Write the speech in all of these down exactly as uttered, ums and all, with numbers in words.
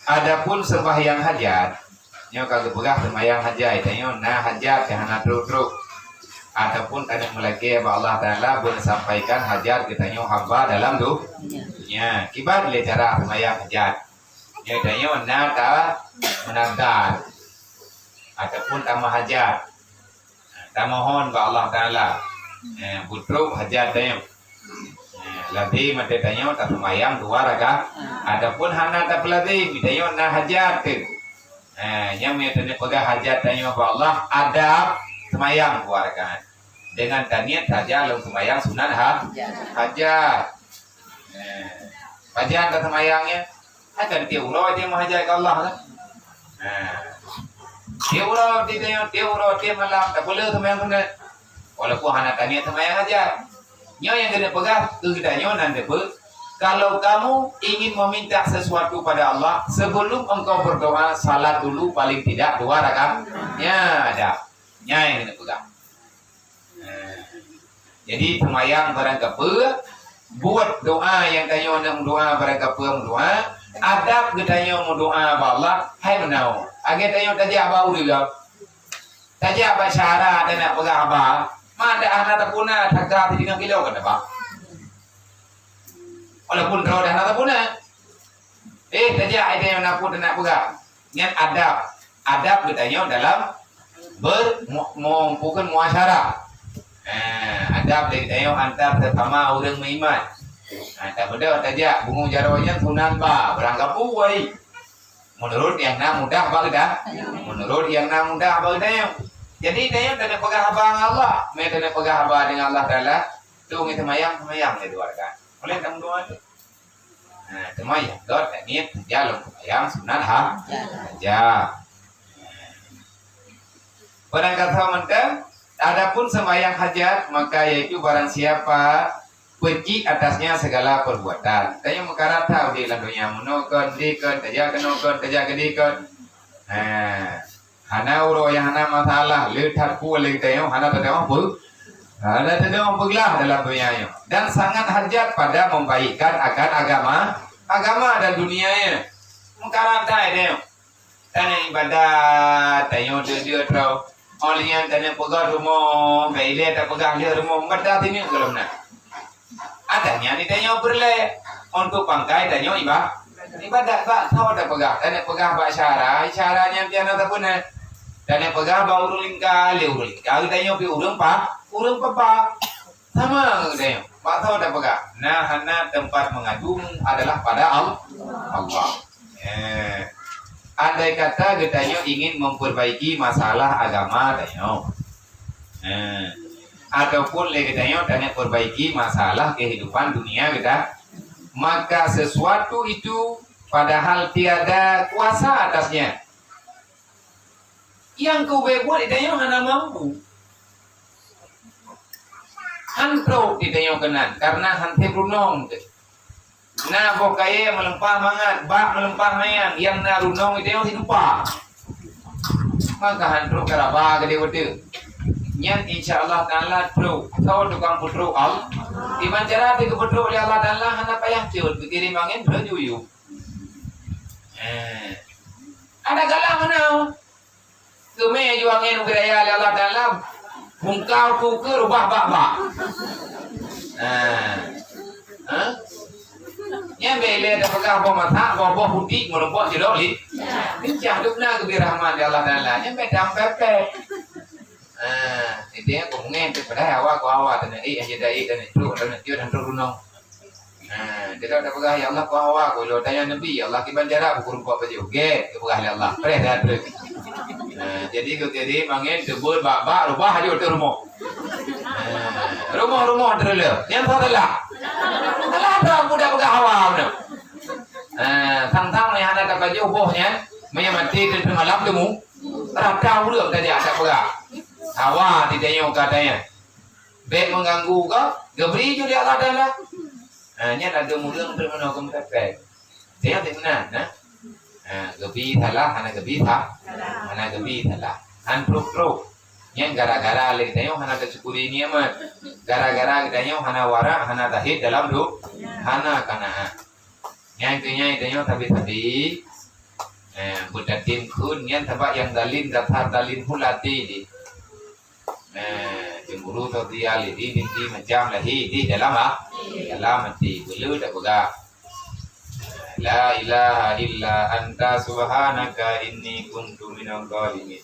Adapun sembahyang hajat, nyoe ka geupeugah sembahyang hajat, tanyoe na hajat nyang hana trok-trok, ataupun tanyoe meulakée bak Allah Taala beusampaikan hajat geutanyoe hamba dalam du-, dunia. Kiban lé cara sembahyang hajat. Nyoe tanyoe na ta meunadar ataupun tameuhajat. Tamohon bak Allah Taala, eh, beutrok hajat tanyoe. Eh, lazim ateueh tanyoe taseumayang dua rakaat. Ataupun hana tapeulazim, tanyoe na hajat teuh. Eh, nyang meutanyoe peugah hajat tanyoe bak Allah, adab seumayang dua rakaat. Dengan taniet saja lom seumayang sunat ha-, hajat. Eh, pajan taseumayang nyan? Akan tiep uroe dia meuhajat keu Allah kan? Ha. Tiep uroe dia tanya, tiep uroe, tiep malam, tak boleh sembahyang sunat. Walaupun hana taniet sembahyang hajat. Nyoe nyang keuneuk peugah keu geutanyoe nan teupeu, kalau kamu ingin meminta sesuatu pada Allah, sebelum engkau berdoa, salat dulu paling tidak dua rakaat. Ya, ada. Nyan nyang keuneuk peugah. Nah, jadi seumayang barang kapeue, buet doa nyang tanyoe neuk meudoa barang kapeue meudoa, adab geutanyoe meudoa bak Allah, hai meunan. Lagée tanyoe tajak bak ureueng, tajak bak syara dan nak peugah haba, ma dak hana tapuna, taga sideungoe kilo kan, Abah? Walaupun droe dah hana tapuna. Eh, tajak ai tanyoe na peue teunak peugah. Nyan adab. Adab geutanyoe dalam ber-, mu-, mu-, bukan muasyarah. Eh, adab lé geutanyoe antar sesama ureueng meuiman. Ha, tak beda tajak bungoh jaroe nyan sunan ba, barang kapeue wai. Menurut nyang na mudah bak geutanyoe. Menurut nyang na mudah bak geutanyoe. Jadi, tanyoe taneuk peugah haba ngon Allah. Meutanyoe peugah haba dengan Allah Taala, tu ngon seumayang, seumayang lé dua rakaat. Boleh tak meudoa tu? Nah, teuma nyang dot, tangiet, saja lom sembahyang sunat ha-, hajat. Barang kata mantong, adapun sembahyang hajat, maka yaitu barang siapa peucit atasnya segala perbuatan. Tanyoe meukarat that udeb lam donya, meunoe kon, di kon, tajak keunoe kon, tajak keudeh kon. Nah, Hana uroe nyang hana masalah, le that peue lé geutanyoe, hana teudeungoe peu-, hana teudeungoe peuglah dalam donya nyoe. Dan sangat hajat pada membaikkan akan agama, agama dan dunia nyoe. Meukarat that tanyoe. Tanyoe ibadat, tanyoe deuh-deuh troh. Óh lheueh nyan tanyoe peugah rumoh, bèk ilèe tapeugah lheueh rumoh, meukarat tanyoe gohlom na. Adak nyan tanyoe peureulèe untuk pangkai tanyoe iba-, ibadat. Bak soe tapeugah? Taneuk peugah bak syara, syara nyan pih hana tapeuna. Taneuk peugah bak ureueng lingka, lé ureueng lingka geutanyoe pih ureueng pa-, ureueng papa. Sama ngon geutanyoe. Bak soe tapeugah? Nah, hana tempat mengadu adalah pada Al-, Allah. Eh, andai kata geutanyoe ingin memperbaiki masalah agama tanyoe, eh, ataupun lé geutanyoe taneuk perbaiki masalah kehidupan dunia geutanyoe, maka sesuatu itu padahal tiada kuasa atasnya. Nyang keubeue buet geutanyoe hana mampu. Han trok geutanyoe keunan, karena han sép runong teuh. Na boh kayèe meuleumpah mangat, bak meuleumpah manyang, nyang na runong geutanyoe silupa. Maka han trok karaba geude watèe. Nyan insya Allah Taala trok. Soe tukang peutrok? Allah. Kiban cara teuh geupeutrok lé Allah Taala, hana payah cut, geukirém angén, trok jiyue. Eh. Ada galah mana? Keumè aju angén ubé raya lé Allah Taala, bungkau kukeue rubah bak-bak. Ha. Ha? Nyan bèk ilèe tapeugah boh masak, boh-boh putik, meurumpok sidok li-, lincah. Dum na geubri rahmat lé Allah Taala. Nyan bèk tampèe-pèe. Ha, intinya ku mungén tu padahai awak ku awak teuneuk ék, hana jeuet ék, teuneuk trok, teuneuk tiot, teuneuk trok runong. Nah, kita dah peugah, "Ya Allah, kuah awak, kuah lo tanya Nabi, ya Allah, kiban jarak buku rumpok baju." Gét, dia peugah, "Ya Allah, preh dah trek." Nah, jadi kau jadi mangén tebul bak-bak rubah aja tu rumoh. Nah, rumoh-rumoh terlalu. Yang salah. Salah tu aku dah peugah awak tu. Nah, sang-sang ni hana tak baju bohnya, maya mati tu malam temu. Rata ureueng tadi ada peugah. Hawa di dayung katanya. Bèk mengganggu kau, geubri ju di Allah Taala. Ha, nyan ladôm ureueng treuk meunoe keu meutapèe. Dia teuk meunan, nah. Ha, geubi salah, hana geubi sa-, hana geubi salah. Han trok-trok. Nyan gara-gara lé geutanyoe hana tasyukuri nikmat. Gara-gara geutanyoe hana warak, hana zahid dalam du-, hana qanaah. Nyan keuh nyan geutanyoe sabe-sabe. Eh, beutatem kheun nyan sabab nyang zalim, dasar zalim pun lam até jih. Eh, cemburu, sosial, iri, dengki macam lahé di dalam, ah, dalam até. Beuleuh tapeugah, "La ilaha illa anta subhanaka inni kuntu minadh dhalimin.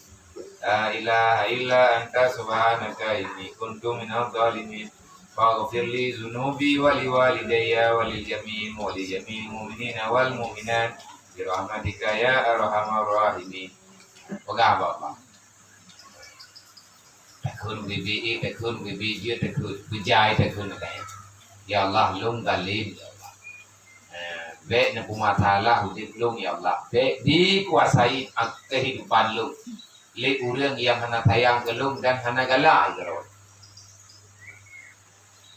La ilaha illa anta subhanaka inni kuntu minadh dhalimin. Faghfir li dzunubi wa li walidayya wa li jami'il, wa li jami'il mu'minina wal mu'minat bi rahmatika ya arhamar rahimin." Peugah bak Allah. Takheun bibi, eh, takheun bibi, jeuet takheun, beujai takheun, kata, "Ya Allah, lôn zalim, ya Allah. Eh, bèk neupeumasalah udép lôn, ya Allah. Bèk dikuasai ak-, keuhidupan lôn lé ureueng nyang hana sayang keu lôn dan hana galak keu lôn.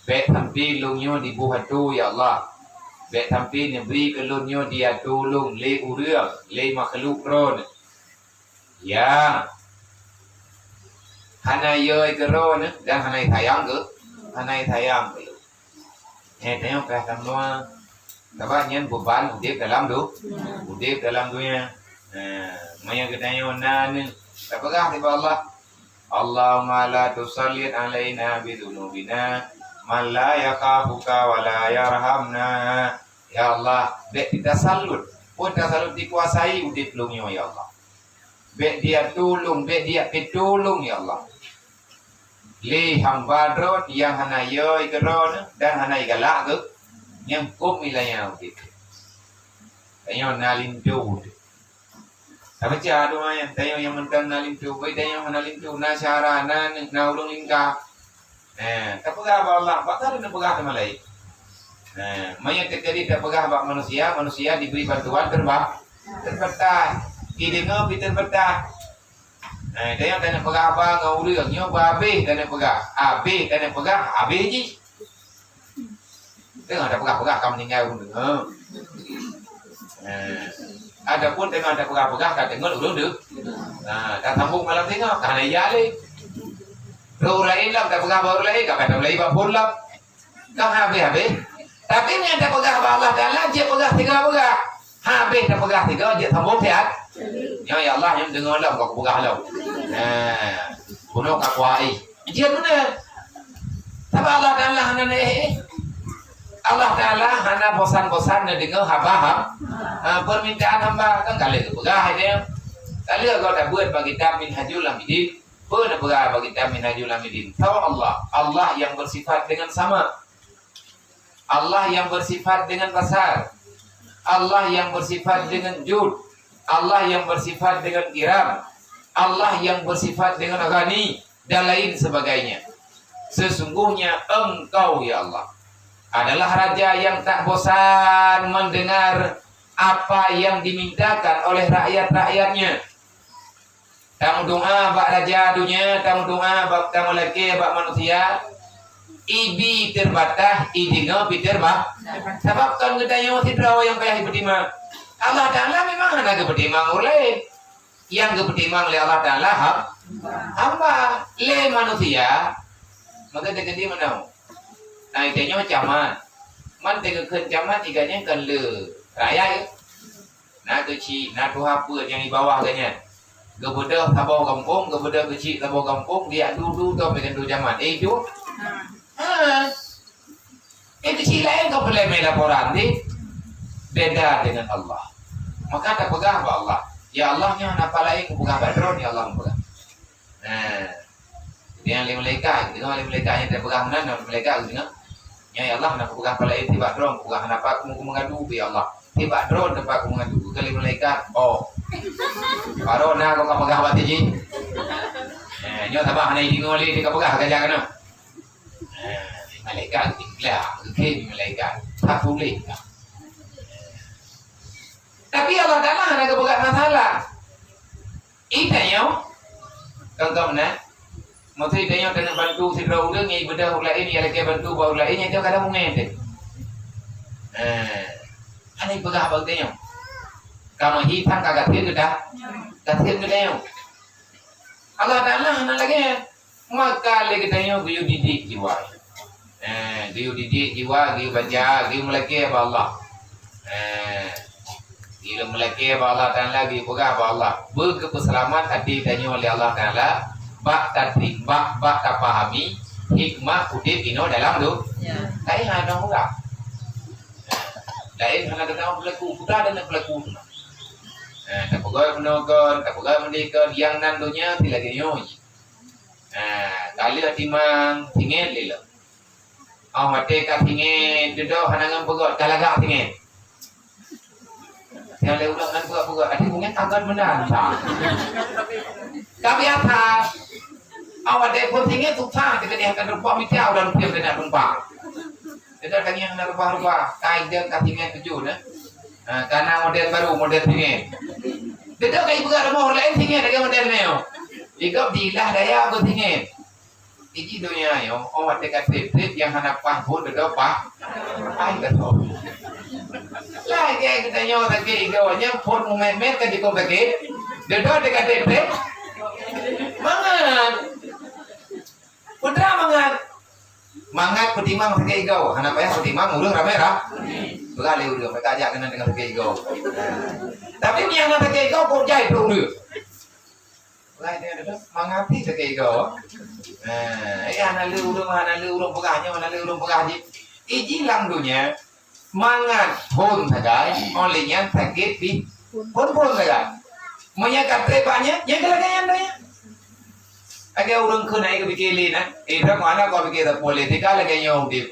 Bèk sampoe lôn nyoe diboh atô, ya Allah. Bèk sampoe neubri keu lôn nyoe diatô lôn lé ureueng, lé makhluk Droeneuh." Ya. Hana yö keu Droeneuh dan hana sayang keu, hana sayang keu lôn. Eh, tanyoe ka tamnoe. Sabab nyan beuban udép dalam du-, udép dalam dunia. Eh, meunyoe geutanyoe na neuh, tapeugah bak Allah, "Allahumma la tusallit alaina bi dzunubina man la yakhafuka wa la yarhamna." Ya Allah, bèk ditasallot, peue tasalot dikuasai udép lôn nyoe, ya Allah. Bèk diatô lôn, bèk dipeutô lôn, ya Allah, lé hamba Droeneuh nyang hana yö keu Droeneuh dan hana galak keu, nyang kôp meulaya udép. Tanyoe na linto udép. Tabaca doa nyan, tanyoe nyang mantong na linto, bèk tanyoe hana linto, na syara, na, na ulôn lingka. Eh, tapeugah bak Allah, bak ka neupeugah teuma laén. Eh, meunyoe teukadi tapeugah bak manusia, manusia dibri bantuan terba-, terbatas. Ideungoe pih terbatas. Eh, tanyoe taneuk peugah haba ngon ureueng, nyoe bah habéh taneuk peugah. Habéh taneuk peugah, habéh jih. Teungoh tapeugah-peugah ka meuninggai ureueng deungoe. Eh, ataupun teungoh tapeugah-peugah ka deungoe ureueng deu-, nah, tasambong malam singoh, ka hana ijak lé. Ureueng laén lom tapeugah bak ureueng laén, ka bak ureueng laén bak phon lom. Ka habéh-habéh. Tapi meunyoe tapeugah bak Allah Taala, jeuet peugah sigoe peugah. Habéh tapeugah sigoe, jeuet sambong siat. Nyoe, "Ya Allah, nyoe deungoe lom, ka kupeugah lom." Nah, bunoe ka kuai. Jeuet meunan. Sabab Allah Taala hana na éh-éh. Allah Taala hana bosan-bosan neudeungoe haba ham-, ha, permintaan hamba. Kan ka lheueh geupeugah, ya. Ka lheueh gob tabeuet bak kitab Minhajul Abidin. Peue neupeugah bak kitab Minhajul Abidin? Tho Allah, Allah yang bersifat dengan sama. Allah yang bersifat dengan basar. Allah yang bersifat dengan jud. Allah yang bersifat dengan kiram. Allah yang bersifat dengan ghani dan lain sebagainya. Sesungguhnya Engkau, ya Allah, adalah Raja yang tak bosan mendengar apa yang dimintakan oleh rakyat-rakyatnya. Tameudoa bak raja donya, tameudoa bak, tameulakée bak manusia, ibi terbatas, ideungoe pih terba-, sabab kon geutanyoe sidroe nyang payah jipeutimang. Allah Taala memang hana geupeutimang ureueng laén. Nyang geupeutimang lé Allah Taala ham-, hamba, lé manusia. Maka teukadi meunan. Nah, geutanyoe camat. Man teukheun camat, gobnyan kon le rakyat. Na keuchik, na tuha peuet nyang di bawah geuh nyan. Geubeudôh saboh gampông, geubeudôh keuchik saboh gampông, geujak duek-duek tom keu camat. Eh, itu? Ha. Eh, keuchik laén ka peureulée mé laporan di beda dengan Allah. Maka tapeugah bak Allah, "Ya Allah, nyoe na peue laén kupeugah bak droe, ya Allah," kupeugah. Nah, jadi lé malaikat, deungoe lé malaikat nyang tapeugah meunan, lé malaikat deungoe. "Nyoe ya Allah, na kupeugah peue laén tibak droe, kupeugah hana pat kumeung-, kumeungadu bak ya Allah. Tibak droe teumpat kumeungadu," kheun lé malaikat. Oh. Baru na kau ka peugah bak jih. Eh, nyoe sabab hana ideungoe lé, ka peugah ka jak keunoe. Eh, malaikat geukheun, geukheun malaikat. Satu lé. Tapi Allah Taala hana geupeugah masalah. Itanyoe, contoh meunan, maksud itanyoe taneuk bantu sidroe ureueng nyang ibeudôh ureueng laén, nyang lakée bantu bak ureueng laén, nyan kadang mungén teuh. Eh, hana ipeugah bak geutanyoe. Kamoe hi sang ka gasien geuda-, gasien geutanyoe. Allah Taala hana lagée nyan. Maka lé geutanyoe geuyue didik jiwa. Eh, geuyue didik jiwa, geuyue baca, geuyue meulakée bak Allah. Eh, Ilmu meulakée bak Allah Taala, geupeugah bak Allah. Beu geupeuseulamat até tanyoe lé Allah Taala, bak tatri-, bak, bak tapahami hikmah udeb inoe dalam du-, ya. Laén hana ureuëng. Laén hana geutanyoe peulaku, peugah dan peulaku teuma. Nah, tapeugah meunoe kon, tapeugah meudeh kon, nyang nan donya silagée nyoe. Nah, ka lheueh timang, singet lé lom. Oh, watée ka singet, dudoe hana ngon peugöt, ka lagak singet. Nyang lé ureuëng ngon peugöt-peugöt, até mungkin akan meunan, sa. Ka biasa. Oh, watée phon singet, susah, teukeudeh akan rupa mita, ureuëng pih keuneuk tumpang. Dudoe ka ngieng na rubah-rubah, ka idong ka singet tuju, nah. Ha, ka na model baru, model singet. Dudoe ka ipeugah rumoh laén singet lagée model nyoe. Igob diilah daya beusinget. Iji donya nyoe, oh watée ka treb-treb nyang hana paih phon dudoe paih. Ai ka thon. Lagée geutanyoe sakét igoe, nyang phon meumet-met ka jikong sakét. Dudoe teuka treb-treb. Mangat. Putra mangat. Mangat peutimang sakét igoe. Hana payah peutimang ureuëng ramé ra-, beuralée ureuëng. Maka jak keunan deungon sakét igoe. Tapi nyang hana sakét igoe, kok jai trok ureuëng. Lai teuka dudoe, mangat pih sakét igoe. Nah, eh, hana le ureuëng, hana le ureuëng peugah nyoe, hana le ureuëng peugah jih. Iji lam donya, mangat phon sagai, oh lheueh nyan sakét pih phon-phon sagai. Meunyoe ka treb bak nyan, nyan keuh lagée nyan donya. Lagée ureuëng kheun hana geupike lé na. Eh, dak mana kau pike sapeue lé, tika lagée nyoe udeb.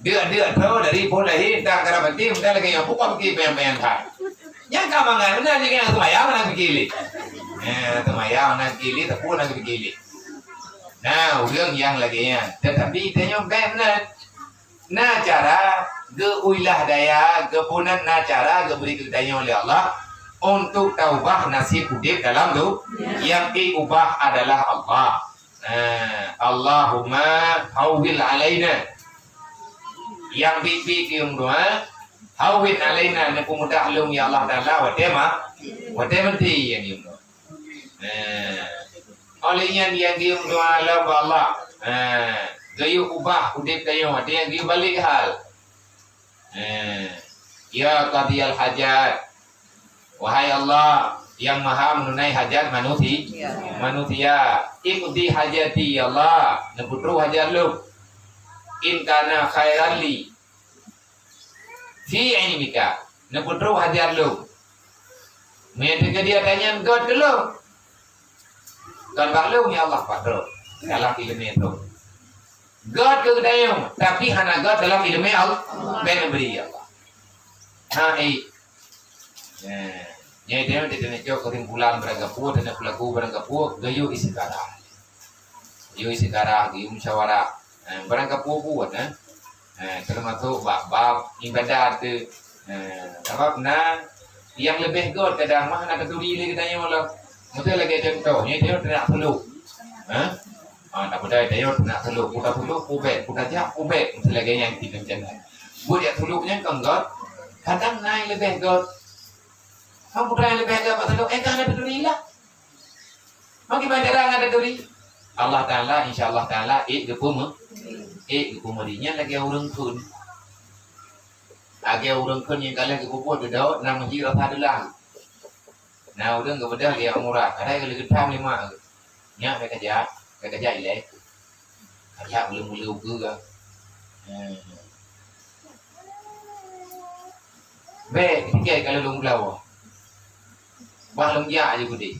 Deuk-deuk tho dari phon lahé, entah kara mati, entah lagée nyoe, bukon pike payang-payang that. Nyang ka mangat, meunan lagée nyang seumayang hana geupike lé. Eh, seumayang hana geupike lé, sapeue hana geupike lé. Nah, ureuëng nyang lagée nyan. Teutapi tanyoe bék meunan. Na cara geuilah daya, geupunan na cara geubri keu geutanyoe lé Allah untuk taubah naseb udeb dalam tu. Nyang iubah adalah Allah. Nah, Allahumma hawwil alaina. Nyang biet-biet geuyue doa, hawwin alaina, neupeumudah lom ya Allah Taala, watée ma-, watée meuti nyang geuyue doa. Nah, oh lheueh nyan nyang geuyue doa lom bak Allah. Nah, geuyue ubah udeb tanyoe, watée nyan geuyue balek hal. Eh, ya qadiyal hajat, wahai Allah, nyang maha meununai hajat manusi-, Ya. manusia, iqdi hajati, ya Allah, neupeutrok hajat lôn. In kana khairan li fi ilmika, neupeutrok hajat lôn. Meunyoe teukeudi ata nyan gét keu lôn, kon bak lôn, ya Allah, padub dalam iéleumé lôn. Gét keu geutanyoe, tapi hana gét dalam iéleumé Allah. Bék neubri, ya Allah. Ha, eh. Eh, nyan itu yang kita nak cok kesimpulan barang gapeue, dan pelaku barang gapeue, geuyue istikharah. Geuyue istikharah, geuyue musyawarah. Eh, barang gapeue pun, eh. Eh, termasuk bab-bab ibadat tu. Eh, sabab na nyang leubeh gét kadang mah hana taturi lé geutanyoe lom. Miseu lagée contoh, nyoe teunak sulok. Eh? Ah, na peudai teunak sulok, puta sulok, ubek, puta jak, ubek. Miseu lagée nyan ti rencana. Buet jak sulok nyan kan gét. Kadang na nyang leubeh gét. Kan puta nyang leubeh gét bak sulok, eh, kan hana taturi lah. Bagaimana cara hana taturi? Allah Taala, insya Allah Taala, ék geupeume-, ék geupeumeri nyan lagée ureuëng kheun. Lagée ureuëng kheun nyang ka lheueh geupeubuet dudoe, na meuji rasa deulah. Na ureuëng geubeudôh lé murah, kadai geuleugeutang lima. Nyak bék kajak, bék kajak ilée. Kajak uleueng-uleueng ukeue ka. Hmm. Bék, tikai ka lôn beulau. Bah lôn jak aja gudeh.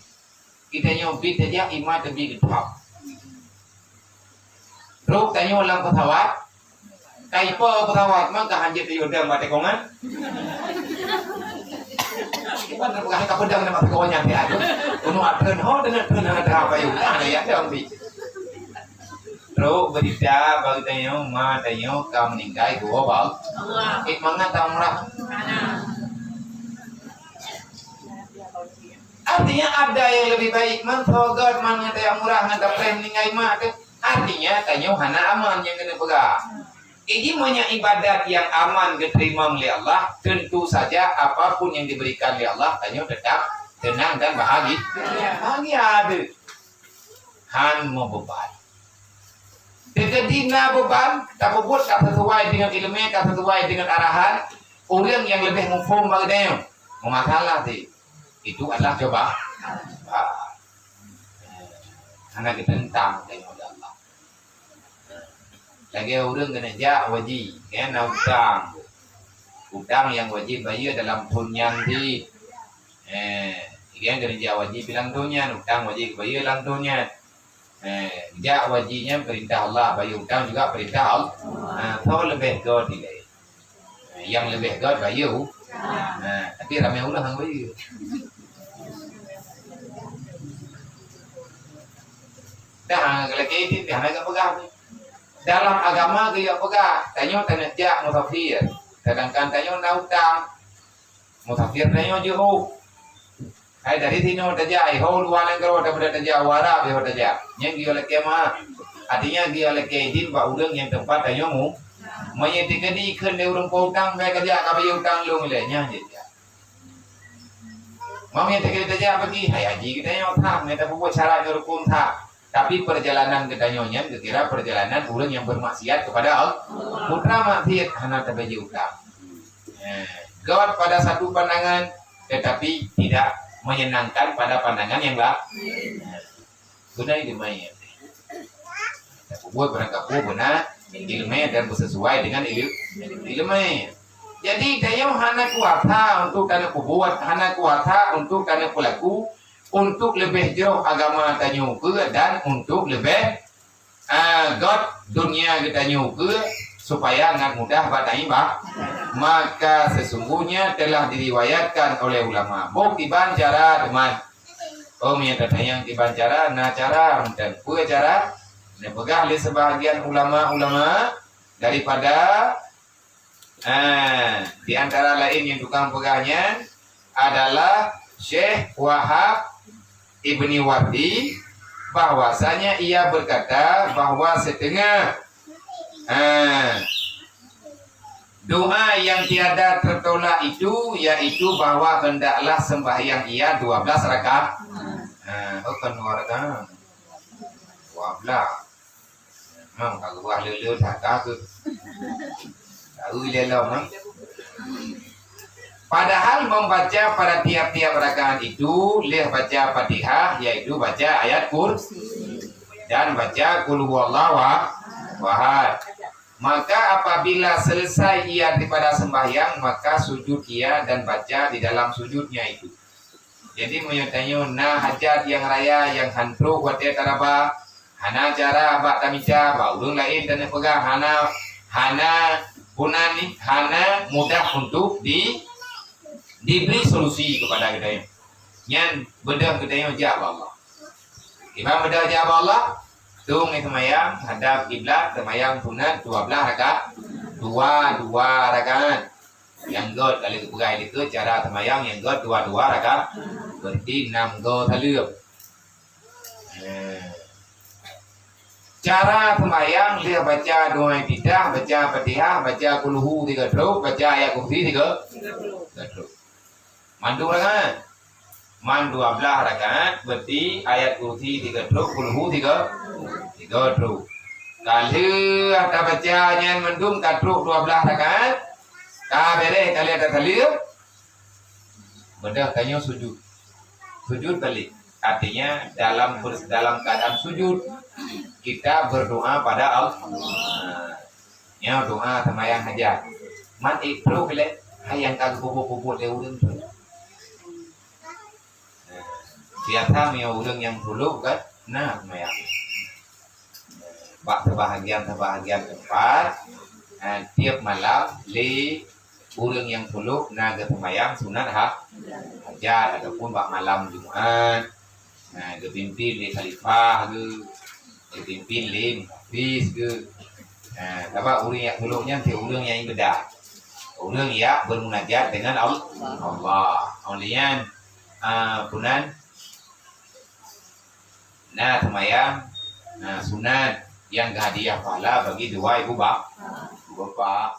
Geutanyoe bit tajak iman teubi geutham. Trok tanyoe lam pesawat, kai po pesawat maka hanjeuet tayue dang bak tikongan. Iban peugah ka peudang nibak tikongan nyan, ya, tu. Unu atreun ho deungon treun hana teuhah payong. Nah, ya, dang bi. Trok beurita bak geutanyoe, ma tanyoe ka meuninggai geuwoe bak Allah. Eh, mangat ta umrah. Artinya ada yang lebih baik, man soe gét, man ngon tayue murah, ngon tapreh meuninggai mak teuh. Artinya tanyoe hana aman nyang keuneuk peugah. Jadi meunyoe ibadat nyang aman geuteurimong lé Allah, tentu saja apapun yang diberikan lé Allah, tanyoe tetap tenang dan bahagia. Bahagia teuh. Han meubeuban. Teukeudi na beuban, tapeubuet ka sesuai dengan iéleumé, ka sesuai dengan arahan ureuëng nyang leubeh muphom bak geutanyoe. Meumasalah sih. Itu adalah coba. Ah. Hana geuteuntang tanyoe lé Allah. Lagèe ureueng keuneuk jak haji, kan na utang. Utang nyang wajéb bayeue dalam thôn nyan cit. Eh, kan keuneuk jak haji lam thôn nyan, utang wajéb bayeue lam thôn nyan. Eh, jak haji nyan peurintah Allah, bayeue utang juga peurintah Allah. Ha, soe leubeh göt ilèe? Eh, nyang leubeh göt bayeue. Ha, tapi ramè ureueng han bayeue. Dah, lakèe idin pih hana geupeugah. Dalam agama geuyue peugah, tanyoe taneuk jak musafir, sedangkan tanyoe na utang. Musafir tanyoe jeuet. Hai dari sinoe tajak, hai ho luwa nanggroe, daripada tajak u Arab, ho tajak. Nyan geuyue lakèe ma. Artinya geuyue lakèe idin bak ureueng nyang teumpat tanyoe mu. Meunyo teukeudi kheun lé ureueng po utang, bèk kajak, ka bayeue utang lôn ilèe, nyan jeuet jak. Meunyo teukeudi tajak bagi, hai haji geutanyoe that, meunyo tapeubuet syarat ngon rukun that. Tapi perjalanan geutanyoe nyan geukira perjalanan ureueng nyang bermaksiat kepada Allah. Putra maksiat hana tabagi utang. Eh, göt pada satu pandangan, tetapi tidak menyenangkan pada pandangan yang lain. Beuna ileumèe. Buet barang kapeue beuna ileumèe dan bersesuai dengan ileumèe. Jadi, tanyoe hana kuasa untuk taneuk peubuet, hana kuasa untuk taneuk peulaku, untuk leubeh jroh agama tanyoe keue dan untuk leubeh, ah, göt dunia geutanyoe keue, supaya ngat mudah bak taibah. Maka sesungguhnya telah diriwayatkan oleh ulama. Boh kiban cara teuma. Oh, meunyo tatanyong kiban cara, na cara, meunan peue cara? Neupeugah lé sebahagian ulama-ulama daripada Ah, di antara laén nyang tukang peugah nyan adalah Syekh Wahab Ibni Wardi, bahwasanya ia berkata bahwa setengah, ah, doa yang tiada tertolak itu yaitu bahwa hendaklah sembahyang ia dua belas rakaat. Ah, oh, kan dua rakaat. Dua belas. Memang ka geuwah le-le that ka keuh. Tahu le lom, eh? Padahal membaca pada tiap-tiap rakaat itu leh baca Fatihah, yaitu baca ayat kursi dan baca Qul huwallahu ahad. Maka apabila selesai ia daripada sembahyang, maka sujud ia dan baca di dalam sujudnya itu. Jadi, meunyoe tanyoe na hajat nyang raya nyang han trok watèe taraba, hana cara bak tamita, bak ureueng laén taneuk peugah, hana, hana, peue nan ni, hana mudah untuk di, diberi solusi kepada geutanyoe. Nyan beudôh geutanyoe jak bak Allah. Kiban beudôh jak bak Allah, tueng seumayang hadap kiblat, seumayang sunat dua belas rakaat, dua, dua rakaat. Nyang göt, ka lheueh geupeugah lé keu cara seumayang nyang göt dua-dua rakaat, berarti nam goe saleuem. Eh. Cara seumayang lheueh baca doa iftitah, baca Fatihah, baca Qul hu tiga trok, baca ayat kursi tiga, tiga trok. Mandum rakaat. Man dua belas rakaat, berarti ayat kursi tiga trok, Qul hu tiga, tiga trok. Ka lheueh tabaca nyan mandum ka trok dua belas rakaat, ka bèrèh ka lheueh tasaleuem, beudôh tanyoe sujud. Sujud balik. Artinya dalam ber-, dalam keadaan sujud kita berdoa pada Allah. Nyoe doa seumayang hajat. Man ék trok lé, hai nyang ka geupeubuet-peubuet lé ureueng tu. Biasa meunyoe ureueng nyang tulok kan, na seumayang. Bak seubahagian-seubahagian teumpat, eh, tiep malam lé ureueng nyang tulok na geuseumayang sunat ha-, hajat ataupun bak malam Jumat. Nah, geupimpin lé khalifah geuh, geupimpin lé muhafiz geuh. Nah, sabab ureueng jak tulok nyan cit ureueng nyang ibadat. Ureueng jak bermunajat dengan Al-, Allah. Oleh nyan, ah, peue nan, na seumayang, na sunat nyang geuhadiah pahala bagi dua ibu bap-, ibu bapak.